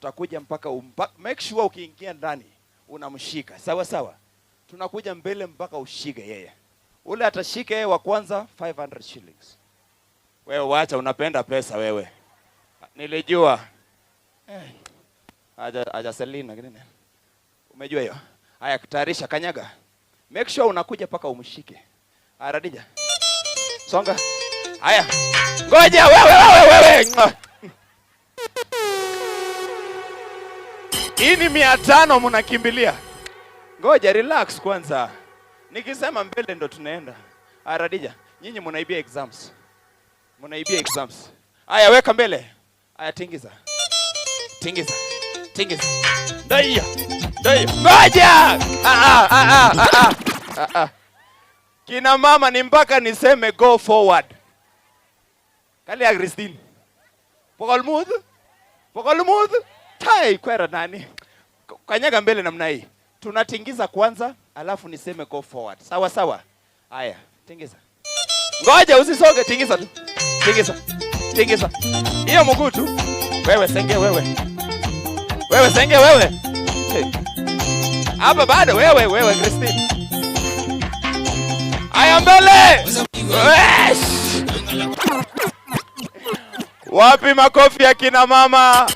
Tutakuja mpaka make sure ukiingia ndani unamshika. Sawa sawa. Tunakuja mbele mpaka ushike yeye. Ule atashika yeye wa kwanza 500 shillings. Wewe wacha, unapenda pesa wewe. Nilijua. Eh. Aja aja Selina nini? Umejua hiyo? Haya, tayarisha, kanyaga. Make sure unakuja mpaka umshike. Haya, Radija. Songa. Haya. Ngoja wewe wewe wewe. Mwah. Hii ni 500 mnakimbilia. Ngoja relax kwanza. Nikisema mbele ndo tunaenda. Haya, Radija, nyinyi mnaibia exams. Mnaibia exams. Haya, weka mbele. Haya, tingiza. Tingiza. Tingiza. Ndio. Ndio. Ngoja. Ah ah ah ah ah. Ah ah. Kina mama ni mpaka niseme go forward. Kali ya Christine. 500. 500. Tai kwera nani? Kanyaga mbele namna hii. Tunatingiza kwanza, alafu niseme go forward. Sawa sawa. Haya, tingiza. Ngoja usisonge, tingiza tu. Tingiza. Tingiza. Hiyo mguu tu. Wewe senge wewe. Wewe senge wewe. Hey. Hapa bado wewe wewe Christine. Haya mbele. Wesh. Wapi makofi ya kina mama?